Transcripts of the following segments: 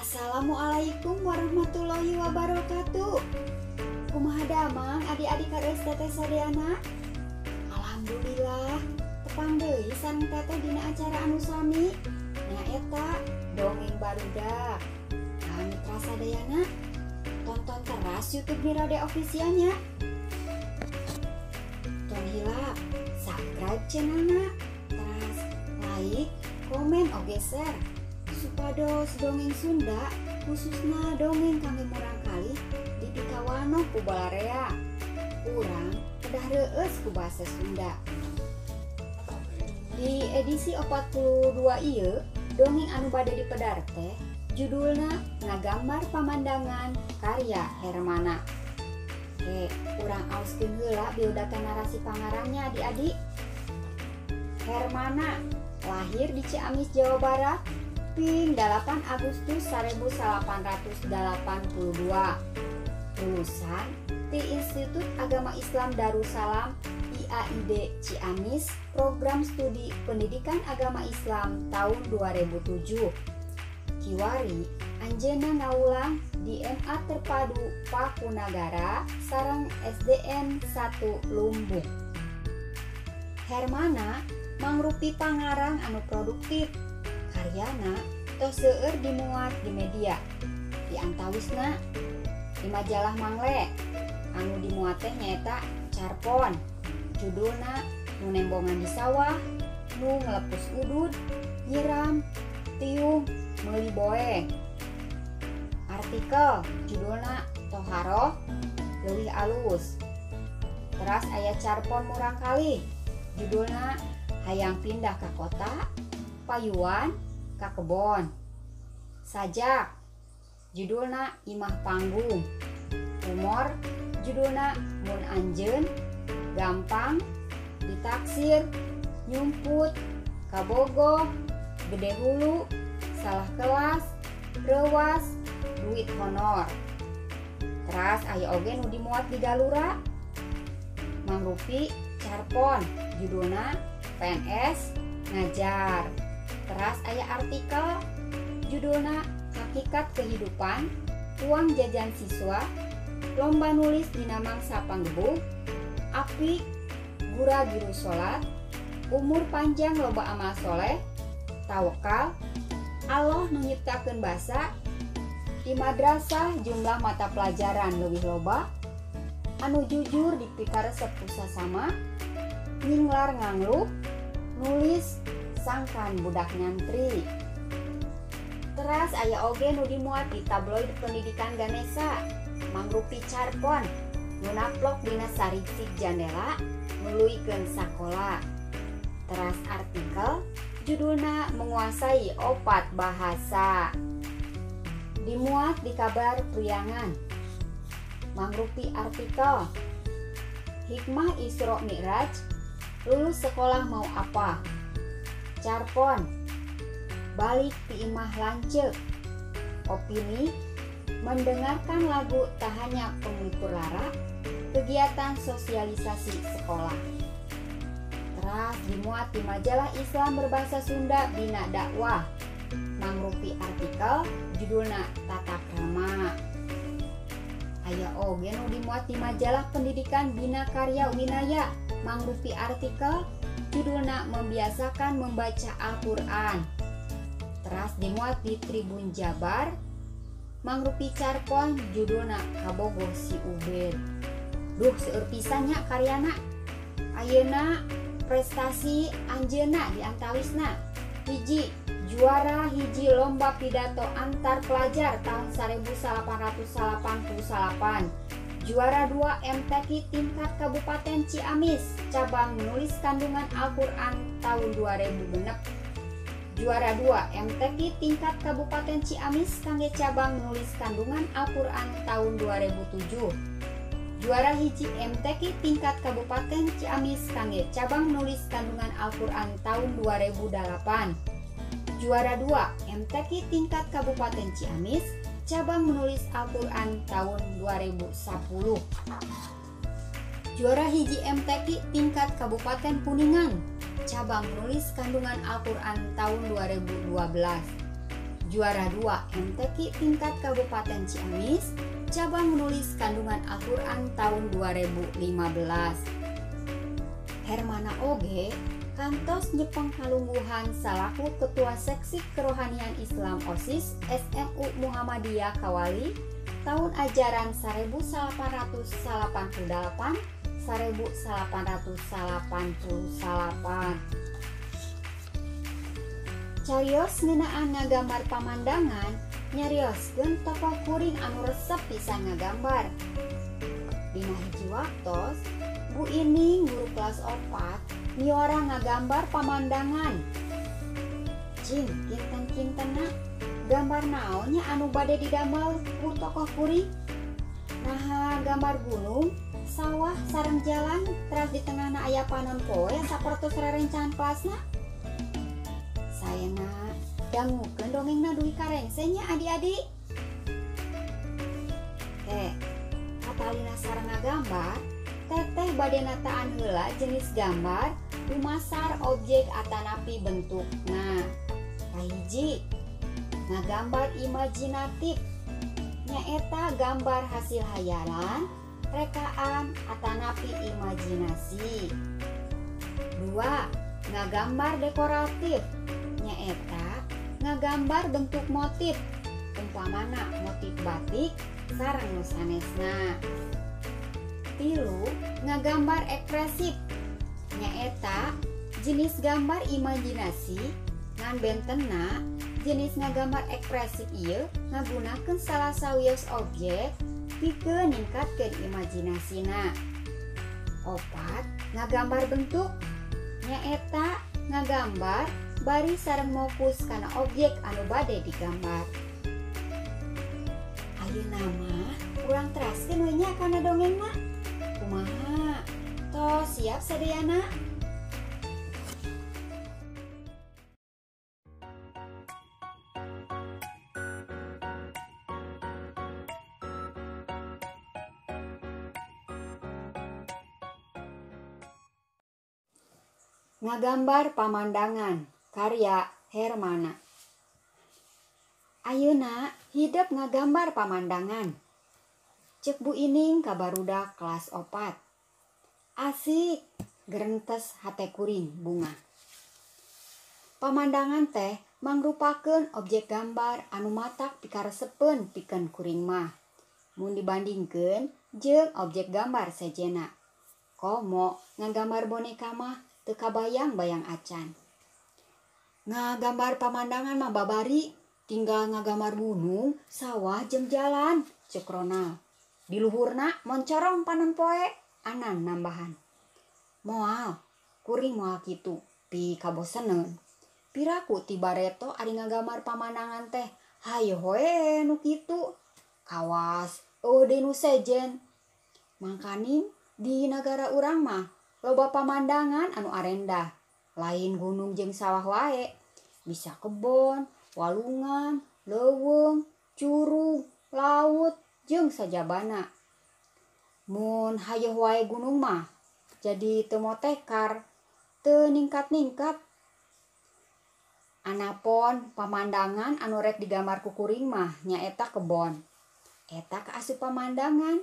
Assalamualaikum warahmatullahi wabarakatuh. Kumaha damang adik-adik kareus teteh sadayana? Alhamdulillah, tepang deui sareng teteh dina acara anu sami. Nyaeta dongeng barudak. Nah, mitra sadayana, tonton teras YouTube Mirade Officialnya. Tong hilap, subscribe channelna, teras like, komen oge share supados dongeng Sunda khususna dongeng kangge murangkalih dipikawanoh ku balarea. Urang kedah reueus ku bahasa Sunda. Di edisi 42 ieu, dongeng anu bade dipedar teh judulna Ngagambar Pamandangan karya Hermana. Oke, urang auskeun heula biodata narasi pangarangnya adik-adik. Hermana lahir di Ciamis, Jawa Barat, ping 8 Agustus 1882. Lulusan di Institut Agama Islam Darussalam IAID Ciamis, program studi Pendidikan Agama Islam tahun 2007. Kiwari anjeunna ngawulang di MA Terpadu Pakunagara sareng SDN 1 Lumbung. Hermana mangrupi pangarang anu produktif. Karyana tos seueur dimuat di media. Di antawisna di majalah Mangle anu dimuat teh nyaeta carpon, judulna Nu Nembongan di Sawah, Nu Ngelepus Udud, Nyiram, Tiung, Meuli Boe. Artikel judulna Toharoh Leuwih Alus. Teras aya carpon murangkalih judulna Hayang Pindah ka Kota, Payuan ka Kebon. Sajak judulna Imah Panggung. Humor judulna Mun Anjeun, Gampang, Ditaksir, Nyumput, Kabogoh, Gede Hulu, Salah Kelas, Reuwas, Duit Honor. Teras aya oge nu dimuat di Galura mangrupi carpon judulna PNS Ngajar. Teras aya artikel judulna Hakikat Kehidupan, Uang Jajan Siswa, Lomba Nulis Dina Mangsa Panggebug, Api Gura Giru Salat, Umur Panjang Loba Amal Soleh, Tawakal, Allah Nu Nyiptakeun Basa, di Madrasah Jumlah Mata Pelajaran Leuwih Loba, Anu Jujur Dipikaresep ku Sasama, Nyinglar Ngangluh, Nulis Sangkan Budak Nyantri. Teras aya oge nu dimuat di tabloid Pendidikan Ganesha mangrupi carpon nu naplok dina sarigsig jandela nuluykeun sakola. Teras artikel judulna Menguasai Opat Bahasa dimuat di Kabar Priangan mangrupi artikel Hikmah Isra Mi'raj, Lulus Sekolah Mau Apa, Carpon, Balik ti Imah Lanceuk, Opini, Mendengarkan Lagu Tak Hanya Penglipur Lara, Kegiatan Sosialisasi Sekolah. Teras dimuat di majalah Islam berbahasa Sunda Bina Dakwah mangrupi artikel judulna Tata Krama. Aya oge nu dimuat di majalah Pendidikan Bina Karya Winaya mangrupi artikel judulna Membiasakan Membaca Al-Quran. Teras dimuat di Tribun Jabar mangrupi carpon judulna Kabogoh Si Ubed. Duh, seueur pisan nya karyana. Ayeuna prestasi anjeunna di antawisna hiji, juara hiji lomba pidato antar pelajar tahun 1888, juara 2 MTQ tingkat Kabupaten Ciamis cabang menulis kandungan Al-Quran tahun 2006, juara 2 MTQ tingkat Kabupaten Ciamis kangge cabang menulis kandungan Al-Quran tahun 2007, juara hiji MTQ tingkat Kabupaten Ciamis kangge cabang menulis kandungan Al-Quran tahun 2008, juara 2 MTQ tingkat Kabupaten Ciamis cabang menulis Al-Quran tahun 2010, juara hiji MTQ tingkat Kabupaten Kuningan cabang menulis kandungan Al-Quran tahun 2012, Juara 2 MTQ tingkat Kabupaten Ciamis cabang menulis kandungan Al-Quran tahun 2015. Hermana oge kantos nyepeng kalungguhan salaku Ketua Seksi Kerohanian Islam OSIS SMU Muhammadiyah Kawali tahun ajaran 1888 1889. Carios ngeunaan ngagambar pamandangan, nyarioskeun tokoh kuring anu resep pisan ngagambar. Dina hiji waktos, Bu Ining guru kelas 4 miora ngagambar pamandangan. Cing kinten-kintenna gambar naonnya anu bade didamel ku tokoh kuring? Naha gambar gunung, sawah sareng jalan teras di tengahna aya panon poe sapertos rerencangan kelasna. Saena dangukeun dongengna dugi ka rengse nya adik-adik. Teh, katalina sareng ngagambar, teteh bade nataan heula jenis gambar dumasar objek atanapi bentukna. Kahiji, ngagambar imajinatif, nyaeta gambar hasil hayalan, rekaan atanapi imajinasi. 2, ngagambar dekoratif, nyaeta ngagambar bentuk motif, umpamana motif batik sareng nu sanesna. 3, ngagambar ekspresif, nyaeta jenis gambar imajinasi ngan bentenna jenis ngagambar ekspresif ieu ngagunakeun salah sawios objek pikeun ningkatkeun imajinasina. 4, ngagambar bentuk, nyaeta ngagambar bari sareng fokus kana objek anu bade digambar. Ayeuna mah urang teraskeun we nya kana dongengna. Kumaha? Tos siap sadayana? Ngagambar pamandangan karya Hermana. Ayeuna hidep ngagambar pamandangan. Cek Bu Ining ka barudak kelas 4. Asik gerentes hate kuring bunga. Pamandangan teh mangrupakeun objek gambar anu matak pikaresepeun pikeun kuring mah. Mun dibandingkeun jeung objek gambar sejenna. Komo ngagambar boneka mah teu kabayang-bayang acan. Ngagambar pamandangan mah babari, tinggal ngagambar gunung, sawah jeung jalan, cek Ronald. Di luhurna moncorong panon poe, anan nambahan. Moal, kuring moal kitu, pi kaboseneun. Piraku ti bareto ari ngagambar pamandangan teh, hayo hoe nu kitu. Kawas, eueuh deui nu sejen. Mangkaning di nagara urang mah loba pamandangan anu arendah. Lain gunung jeung sawah wae, bisa kebon, walungan, leuweung, curug, laut, jeung sajabana. Mun hayoh wae gunung mah jadi teu motekar, teu ningkat-ningkat. Anapon pamandangan anu rek digambar ku kuring mah nyaeta kebon. Eta kaasup pamandangan.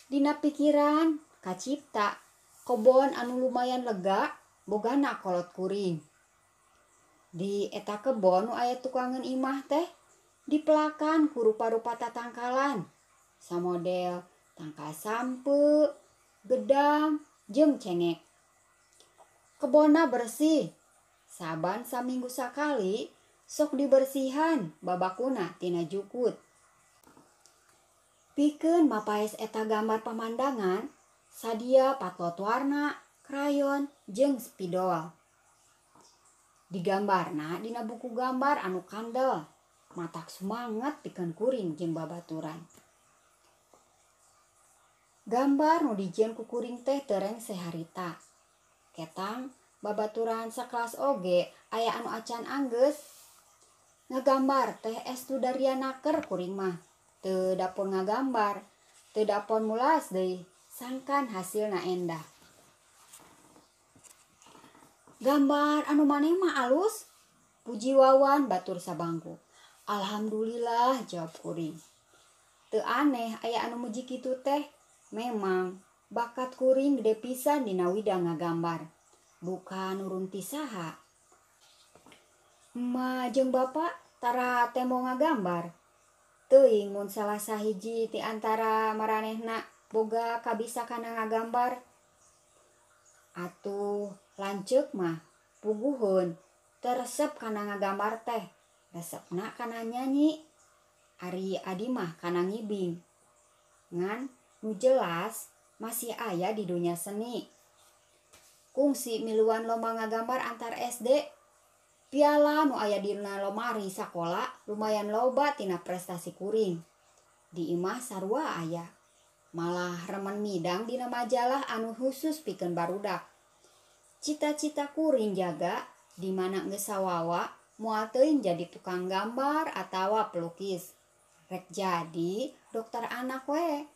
Dina pikiran kacipta kebon anu lumayan lega bogana kolot kuring. Di eta kebon nu aya tukangeun imah teh dipelakan ku rupa-rupa tatangkalan, samodel tangkal sampe, gedang, jeung cengek. Kebonna bersih, saban saminggu sakali sok dibersihan babakuna tina jukut. Pikeun mapaes eta gambar pamandangan, sadia patlot warna, krayon, jeung spidol. Digambarna dina buku gambar anu kandel, matak sumanget pikeun kuring jeung babaturan. Gambar nu dijieun ku kuring teh teu rengse harita. Ketang babaturan sakelas oge aya anu acan anggeus. Ngagambar teh estu darianaker kuring mah. Teu dapon ngagambar, teu dapon mulas deui, sangkan hasilna endah. Gambar anu maneh mah alus, puji Wawan batur sabangku. Alhamdulillah, jawab kuring. Teu aneh aya anu muji kitu teh. Memang bakat kuring gede pisan dina widang ngagambar. Bukan nurun ti saha. Emak jeung bapak tara temo ngagambar. Teuing mun salah sahiji ti antara maranehna boga kabisa kana ngagambar. Atuh lanceuk mah puguheun teu resep kana ngagambar teh. Resepna kana nyanyi. Ari adi mah kana ngibing. Ngan nu jelas masih aya di dunia seni. Kungsi miluan lomba ngagambar antar SD. Piala nu aya dina lomari sakola lumayan loba tina prestasi kuring. Di imah sarua aya. Malah remen midang dina majalah anu khusus pikeun barudak. Cita-cita kuring jaga di mana geus sawawa moal teuing jadi tukang gambar atawa pelukis. Rek jadi dokter anak we.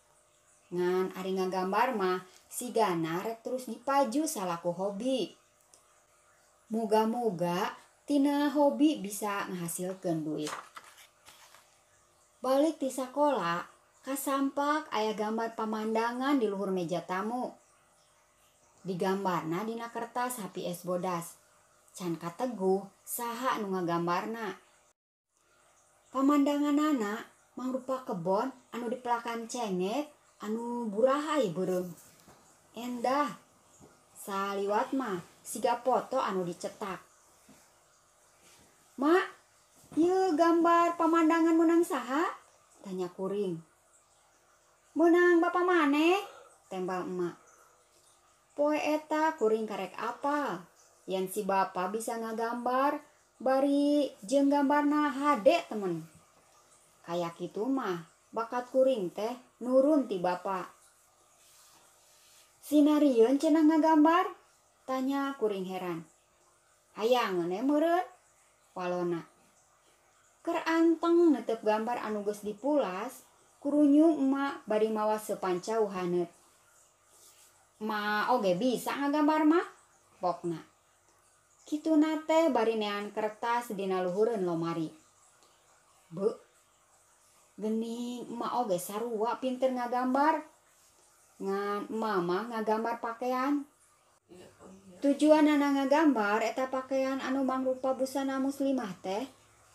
Ngan ari ngagambar mah sigana rek terus dipaju salaku hobi. Muga-muga tina hobi bisa ngahasilkeun duit. Balik ti sakola, kasampak aya gambar pamandangan di luhur meja tamu. Digambarna dina kertas HPS bodas. Can kateguh saha anu ngagambarna. Pamandanganana mangrupa kebon anu dipelakan cengek anu burahay beureum. Endah. Saliwat mah siga foto anu dicetak. Mak, ieu gambar pamandangan meunang saha? Tanya kuring. Meunang bapa maneh? Tembal emak. Poe eta kuring karek apal. Yen si bapa bisa ngagambar bari jeung gambarna hade temen. Kaya kitu mah bakat kuring teh nurun ti bapa. Sinarieun cenah ngagambar? Tanya kuring heran. Hayangeun we meureun? Walona. Keur anteng netep gambar anu geus dipulas, kurunyung emak bari mawa sepancau haneut. Emak oge bisa ngagambar mah? Pokna. Kituna teh bari nean kertas dina luhureun lomari. Beuh. Gening emak oge sarua pinter ngagambar. Ngan emak mah ngagambar pakaian. Tujuanana ngagambar eta pakaian anu mangrupa busana muslimah teh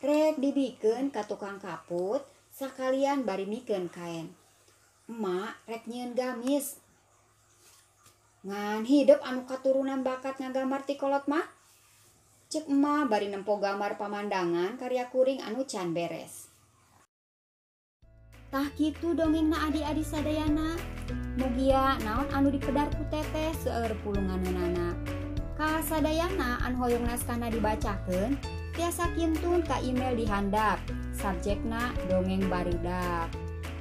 rek dibikeun ka tukang kaput sakalian bari mikeun kaen. Emak rek nyieun gamis. Ngan hidep anu katurunan bakat ngagambar ti kolot mah. Cek emak bari nempo gambar pamandangan karya kuring anu can beres. Tah kitu dongengna adi-adi sadayana. Mugia naon anu dipedar ku teteh seueur pulunganeunana. Ka sadayana anu hoyong naskahna dibacakeun tiasa kintun ka email di handap. Subjekna dongeng barudak.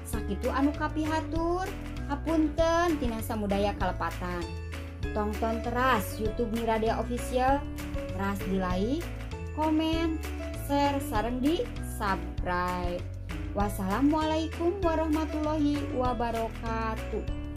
Sakitu anu kapihatur, hapunten tina samudaya kalepatan. Tongton teras YouTube Miradea Official, teras di like, komen, share sareng di subscribe. Wassalamualaikum warahmatullahi wabarakatuh.